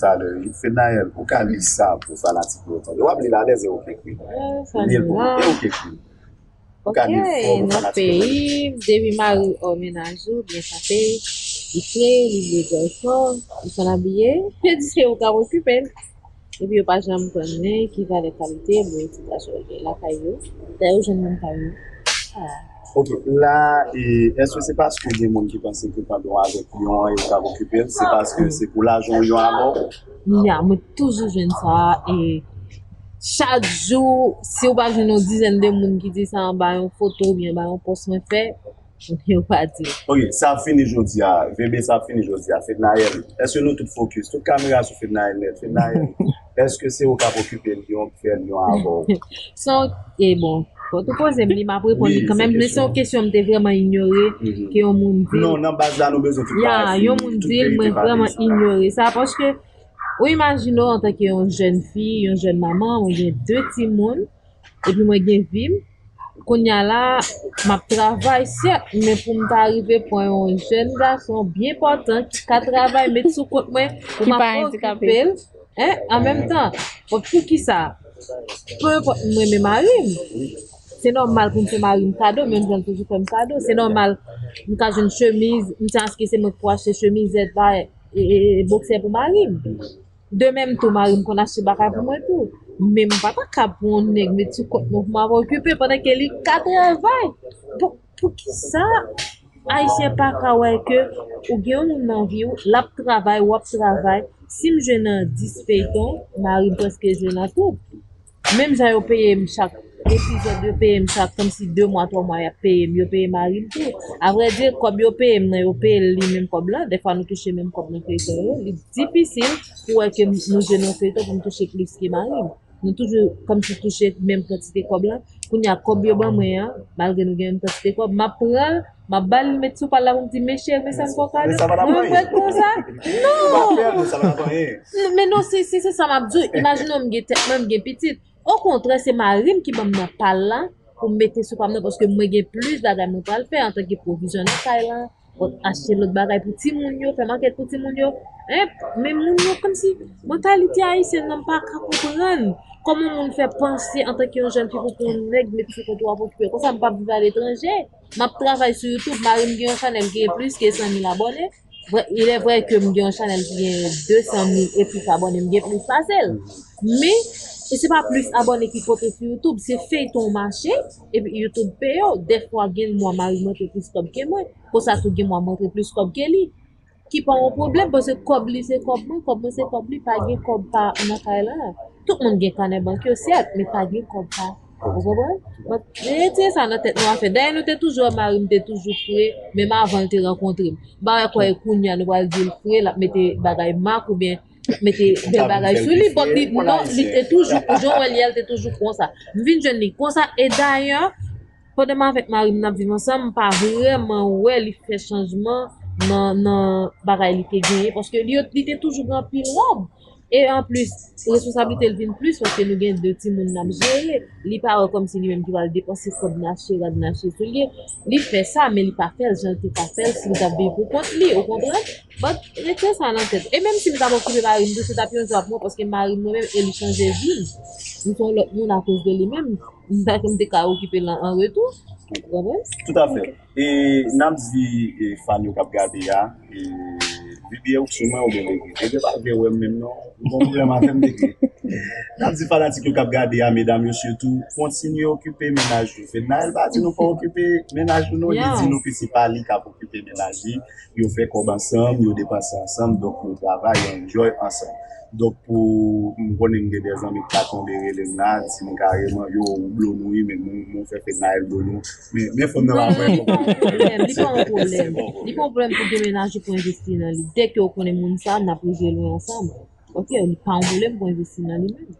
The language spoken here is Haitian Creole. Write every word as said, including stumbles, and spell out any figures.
Talè, Fednaelle, ou ka li sa pou fanatik yo tande. W ap li l alèz e ou k ekri. Li l pou mwen, e ou k ekri. Ou ka li l fò pou fanatik yo tande. Nan peyi m, depi mari w ò mennaj ou, byen frape, li fre, li vle gason, li konn abiye, yo di se ou k ap okipe l. Epi yo pa janm konnen ki valè kalite bon edikasyon yo gen lakay yo. Dayè yo jwenn moun pa yo. Ah. Ok, la, e, èske se paske gen moun ki panse ke pandan w avèk yon an, yo ka okipe l, se paske se pou lajan w yon alò? Ya, mwen toujou jwenn sa, e chak jou, si w pa jwenn yon dizèn de moun ki di sa anba yon foto oubyen anba yon pòs mwen fè, yo pa di. Ok, sa ap fini jodi a, V B sa ap fini jodi a, Fednaelle, èske nou tout fokis, tout kamera sou Fednaelle nèt, Fednaelle, èske se ou k ap okipe l, yon k fè l, yon avè w? Se yon, e bon, fò tou poze m li, m ap reponn li kanmenm, men se yon kesyon m te vrèman inyore ke yon moun di l. Non, nan baz la, nou bezwen tout bagay fini, tout verite pa deside. Ya, yon moun di l, mwen vrèman inyore sa, paske ou imajine w antanke yon jèn fi, yon jèn manman, mwen gen de timoun, epi mwen gen vi m. Kounye a la, m ap travay, sèt, men pou m ta rive pran yon jèn gason byen pòtan ki ka travay, met sou kont mwen, pou m ap okipe l, en, an menm tan. Bon, poukisa? Peu importe, m renmen mari m. Se nòmal pou m fè mari m kado, menm jan l toujou fè m kado. Se nòmal, m ka jwenn chemiz, m te aske se mwen k pou achte chemizèt, bay, e, e, e, boksè pou mari m. De menm tou, mari m konn achte bagay pou mwen tou. Men m pa ta kab pou yon nèg met sou kont mwen pou m ap okipe pandan ke li ka travay. Pou, poukisa Ayisyen pa ka wè ke ou gen yon moun nan vi w, l ap travay, w ap travay? Si m jwe nan dis feyton, mari m prèske jwe nan tout. Menm jan yo peye m chak epizòd, yo peye m chak kòmsi de mwa, twa mwa, y ap peye m, yo peye mari m tou. Avrèdi, kòb yo peye m nan, yo peye l li menm kòb lan. Dèfwa nou touche menm kòb nan feyton yo. Li difisil pou wè ke nou jwe nan feyton pou m touche plis ke mari m. Nou toujou kòmsi touche menm kantite kòb lan. Kounye a, kòb yo ban mwen an, malgre nou gen menm kantite kòb, m ap pran l, m ap ba l, met sou pa l la pou m di, men cheri, men sa m fè w kado. Mwen fè konsa? Non! Ou pa fè l, men sa pa anyen. Men non, se, se, se sa m ap di w. Imajine w, m gen tèt mwen, m gen pitit. Okontrè, se mari m ki ban m nan pa l la pou m mete sou pa m nan, paske mwen gen plis bagay mwen pral fè antanke pwovizyon nan kay la, achte lòt bagay pou timoun yo, fè makèt pou timoun yo. En, men moun yo kòmsi, mantalite ayisyèn nan, m pa ka konprann kòman moun fè panse antanke yon jèn fi pou pran yon nèg met sou kont ou ap okipe. Konsa m p ap viv aletranje. M ap travay sou YouTube, mari m gen yon chanèl ki gen plis ke san mil abòne. Vrè, il est vrai ke m gen yon chanèl ki gen de san mil e plis abòne, m gen plis pase l. Men, e se pa plis abòne ki konte sou YouTube, se feyton w mache, epi YouTube peye w. Dèfwa, gen mwa mari m rantre plis kòb ke mwen. Konsa tou, gen mwa m rantre plis kòb ke li. Ki pa yon pwoblèm, paske kòb li se kòb mwen, kòb mwen se kòb li, pa gen kòb pa nan kay la. Tout moun gen kanè bank yo, sèt, men pa gen kòb pa. Ou konprann? Bon, retire sa nan tèt nou afè. Dayè, nou te toujou wè mari m te toujou fre, menm avan l te rankontre m. M pa wè kòman kounye a nou pral di l fre, l ap mete bagay mak oubyen mete bèl bagay sou li, but li, non, li te toujou, jan w wè l ye a, li te toujou konsa. M vin jwenn li konsa, e dayè, pandan m avèk mari m n ap viv ansanm, m pa vrèman wè li fè chanjman nan, nan bagay li te genyen, paske li, li te toujou gen anpil wòb. E anplis, responsablite l vin plis, paske nou gen de timoun n ap jere. Li pa wè kòmsi li menm ki pral depanse kòb n achte rad, n achte soulye. Li fè sa, men li pa fè l jan l te ka fè l si l t ap viv pou kont li, ou konprann? But, retire sa nan tèt. E menm si m t ap okipe mari m tou, se t ap yon jou ap mwen, paske mari m mwen menm, e li chanje vi m. M se yon lòt moun akoz de li menm. M pa, m te ka okipe l an, an retou. Ou konprann? Toutafè. E n ap di, e, fan yo k ap gade a, e, vibye ou sou mwen oubyen leve. Ebyen pa vle wè m menm non. Ou gon pwoblèm avè m, leve. N ap di fanatik yo k ap gade a, medam yo sitou, kontinye okipe mennaj nou. Fednaelle pa di nou pa okipe mennaj nou non, li di nou ke se pa li k ap okipe mennaj li. Yo fè kòb ansanm, yo depanse ansanm, donk yo travay, yo enjoy ansanm. Donk pou, m konnen m gen de zanmi ki ka tonbe rele m la, di m kareman, yo, ou blo nou wi, men mwen, mwen fè Fednaelle blo nou. Men, men fanm nan pa vre. Li pa yon pwoblèm, li pa yon pwoblèm. Li pa yon pwoblèm pou gen mennaj ou pou envesti nan li. Dèke ou konnen moun sa, n ap rive lwen ansanm. Ok, li pa yon pwoblèm pou envesti nan li menm.